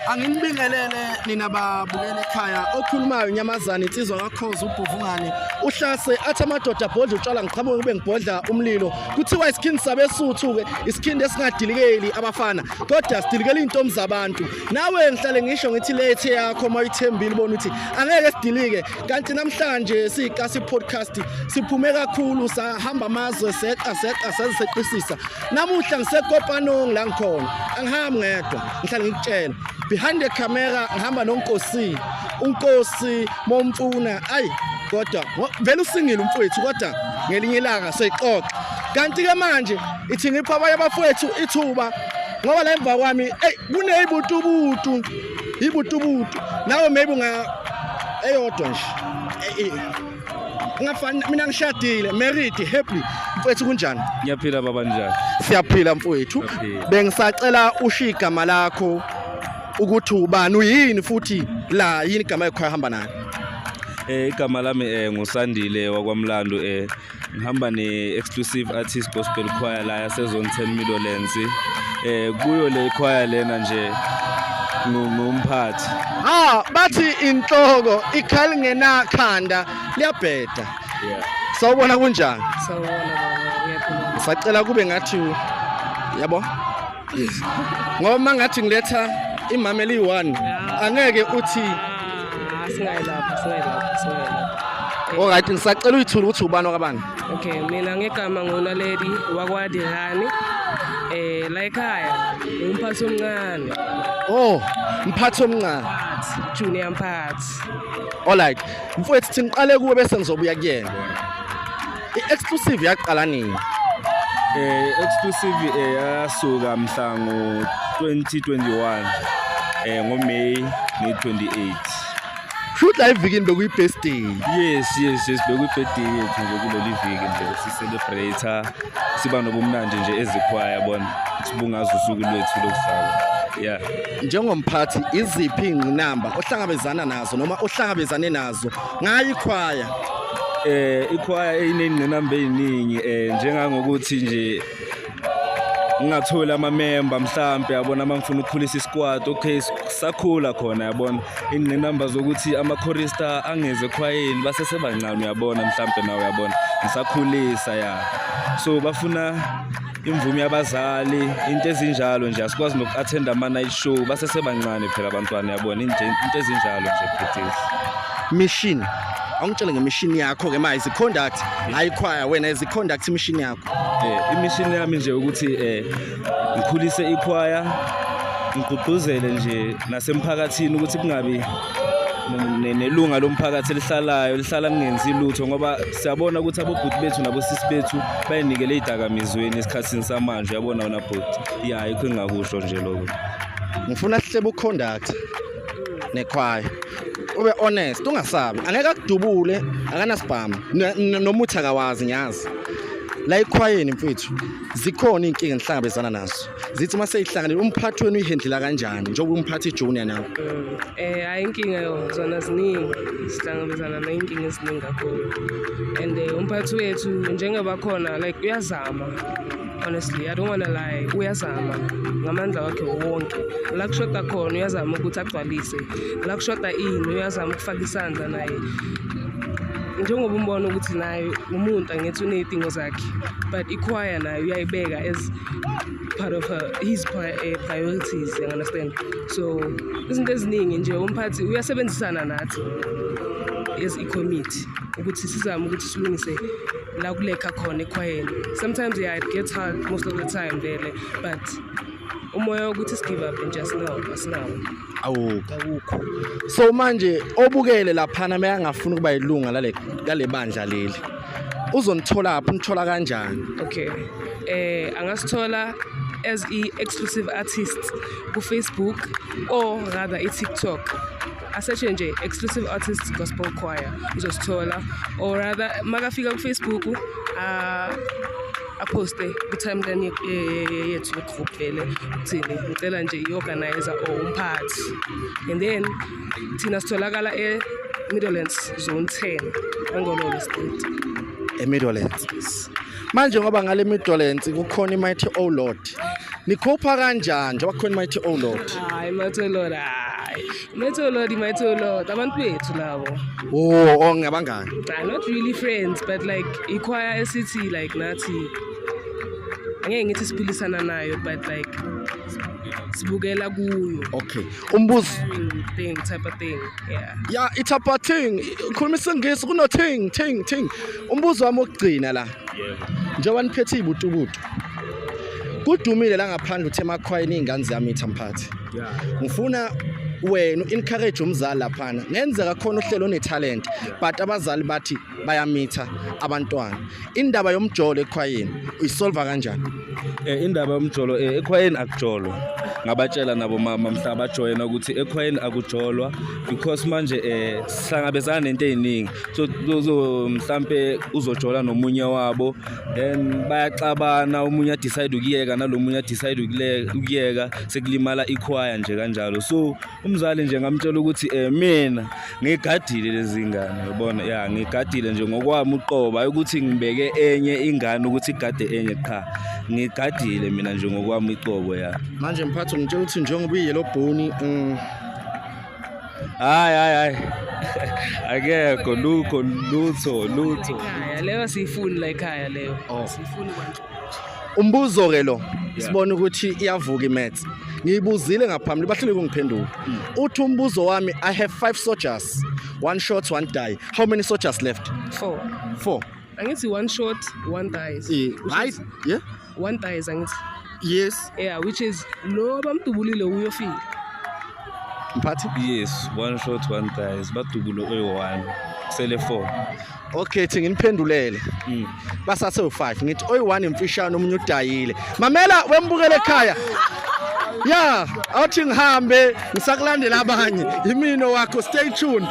Anginibingelele nina babukela ekhaya. Okhulumayo inyamazana, insizwa kaKhoza, ubhuvungane uhlase athi amadoda abhodla utshwala, ngiqhamuke kube ngibhodla umlilo. Kuthiwa isikhindi sabesuthu ke isikhindi esingadilikeli abafana, kodwa sidilikela iy'ntombi zabantu. Nawe ngihlale ngisho ngithi lethe yakho uma uyithembile, ubona ukuthi angeke sidilike. Kanti namhlanje siyikasi podcast, siphume kakhulu, sahamba amazwe, seqa seqa saziseqisisa. Namuhla ngiseKopanong la ngikhona, angihambi ngedwa, ngihlale ngikutshela. Behind the camera ngihamba noNkosi, uNkosi Momfuna. Ayi kodwa vele usingile umfowethu, kodwa ngelinye ilanga soyixoxa. Kanti ke manje ithi ngipha abanye abafowethu ithuba, ngoba la emva kwami, ey, kuneyibutubutu, ibutubutu. Nawe maybe unga eyodwa nje. Ngafani mina, ngishadile, married happily. Mfowethu, kunjani? Ngiyaphila baba, njani? Siyaphila mfowethu. Siyaphila. Bengisacela ushiye igama lakho, ukuthi ubani, uyini, futhi la yini igama yakho hamba nayo. Igama lami nguSandile wakwaMlando, ngihamba ne Exclusive Artist Gospel Choir la yase Zone 10 Meadowlands. Kuyo le choir lena nje ngumphathi. Ah, bathi inhloko ikhala ngenakhanda liyabheda. Sawubona, kunjani? Sawubona baba, uyaphila? Sacela kube ngathi yabo, ngoba mangathi ngiletha imama eliyi-1 angeke uthi. Ah, singayilapha, singayilapha, singayilapha. Alright, ngisacela uyithule ukuthi ubani wakabani. Okay, mina ngegama nguNaledi wakwaDirani. La ekhaya ngumphathi omncane. Oh, mphathi omncane. Mphathi, junior mphathi. Alright mfowethu, thi ngiqale kuwe bese ngizobuya kuyena. I-Exclusive yaqala nini? Exclusive yasuka mhla ngo 2021 ngoMay nge-28. Shuthi la ivikini bekuyi-birthday. Yes, bekuyi-birthday yethu nje kuleli viki nje, si-celebrate, siba nobumnandi nje ezikhwaya, yabona, sibungaza usuku lwethu lokuzalwa, yeah. Njengomphathi, iziphi iy'ngqinamba ohlangabezana nazo noma ohlangabezane nazo ngayo ikhwaya? Ikhwaya iney'ngqinamba ey'ningi, njengangokuthi nje ngingatholi amamemba mhlampe, yabona, uma ngifuna ukukhulisa isquad. Okay, sakhula khona, yabona, ingqinamba zokuthi ama-chorister angeze ekhwayeni basesebancane, uyabona, mhlampe nawe uyabona ngisakhulisa ya, so bafuna imvume yabazali, into ezinjalo nje. Asikwazi noku-attenda ama-night show, basesebancane phela abantwana, yabona, into ezinjalo nje bhuti. Mission, awungitshele ngemission yakho-ke ma izi-conduct, hayi ikhwaya, wena izi-conduct, imission yakho. Imission yami nje ukuthi ngikhulise ikhwaya, ngigqugquzele nje nasemphakathini ukuthi kungabi nelunga lomphakathi elihlalayo lihlala kungenzi lutho, ngoba siyabona ukuthi abobhuti bethu nabosisi bethu bayinikele ey'dakamizweni esikhathini samanje, uyabona wona bhuti. Ya, yikho engingakusho nje lokho. Ngifuna sihlebe uconduct nekhwaya, ube honest, ungasabi, angeke akudubule, akanasibhamu nomuthi akawazi, ngiyazi. La ekhwayeni mfethu zikhona iy'nkinga engihlangabezana nazo, zithi uma seyihlanganile, umphathi wenu uyihendlela kanjani njengoba umphathi junior nawe? Hayi, inkinga yo zona ziningi, sihlangabezana ney'nkinga eziningi kakhulu, and umphathi wethu njengoba khona, like, uyazama. Honestly, I don't wanna lie, uyazama ngamandla wakhe wonke. La kushoda khona uyazama ukuthi agcwalise, la kushoda ini uyazama ukufaka isandla naye, njengoba umbona ukuthi naye umuntu, angithi uney'dingo zakhe, but ikhwaya nayo uyayibeka as part of his priorities, you understand? So izinto eziningi nje umphathi uyasebenzisana nathi as i-committee ukuthi sizame ukuthi silungise la kulekha khona ekhwayeni. Sometimes, yeah, it gets hard most of the time vele, but umoya wokuthi sigive up and just no, asinawo. Awukho. Awukho. So manje obukele laphana mekangafuni ukuba yilunga lale bandla leli, uzonithola phi, unithola kanjani? Okay, angasithola as i-Exclusive Artist ku-Facebook or rather i-TikTok. Asearche nje Exclusive Artists Gospel Choir, uzosithola, or rather makafika ku-Facebook aposte ku-timeline yethu ye-group vele ukuthini, ngicela nje i-organizer or umphathi, and then thina sitholakala e-Meadowlands Zone 10, Bangololo Street. EMeadowlands. Manje ngoba ngale Meadowlands kukhona iMighty O Lord. Nikhopha kanjani njengoba khona Mighty Oh Lord? Hayi, Mighty Oh Lord, hayi, Mighty Oh Lord, Mighty Oh Lord, abantu bethu labo. Oh, ngabangani. Ah, not really friends, but like ikhwaya esithi like nathi angeke ngithi siphilisana nayo, but like sibukela kuyo. Okay, umbuzo. Thing, type of thing, yeah. Ya, ithapa thing, khuluma isiNgisi kuno thing thing thing. Umbuzo wami wokugcina la. Yebo. Njengoba niphethe ibutubutu. Kudumile la ngaphandle uthe emakhwayeni izingane ziyamitha, mphathi. Ngifuna wena encourage umzali laphana. Ngenzeka khona uhlelo one-talent, but abazali bathi bayamitha abantwana. Indaba yomjolo ekhwayeni uyisolva kanjani? Indaba yomjolo ekhwayeni, akujolwa. Ngabatshela nabo mama mhla bajoyina ukuthi ekhwayeni akujolwa, because manje sihlangabezana nento eziningi. So mhlambe uzojola nomunye wabo, then bayaxabana, omunye decide ukuyeka nalomunye decide ukuyeka, sekulimala ikhwaya nje kanjalo. So umzali nje ngamtshela ukuthi mina ngigadile lezi ngane, yabona, ya, ngigadile nje ngokwami uqobo, hayi ukuthi ngibeke enye ingane ukuthi igade enye, qha, ngigadile mina nje ngokwami iqobo, ya. Manje mphathi, ngitshela ukuthi njengoba uyi-yellow bone Hayi, hayi, hayi, akekho lukho, lutho, lutho. Ekhaya leyo siyifuni, la ekhaya leyo. Oh. Siyifuni kwanto. Umbuzo ke lo, sibona ukuthi iyavuka imaths. Ngiyibuzile ngaphambili, bahlule ukungiphendula. Uthi umbuzo wami, I have five soldiers, one shot, one die. How many soldiers left? Four. Four. Angithi one shot, one dies. Which Right, is- yeah. One dies, angithi? Yes. Yeah, which is lo bamdubulile uyofika. Mphathi. Yes, one shot, one dies, badubulo oyi-one, kusele four. Okay, thi nginiphendulele. Basathe u5, ngithi oyi1 imfishane, omunye udayile. Mamela wembukele ekhaya. Ya, awuthi ngihambe ngisakulandela abanye. Imino wakho, stay tuned.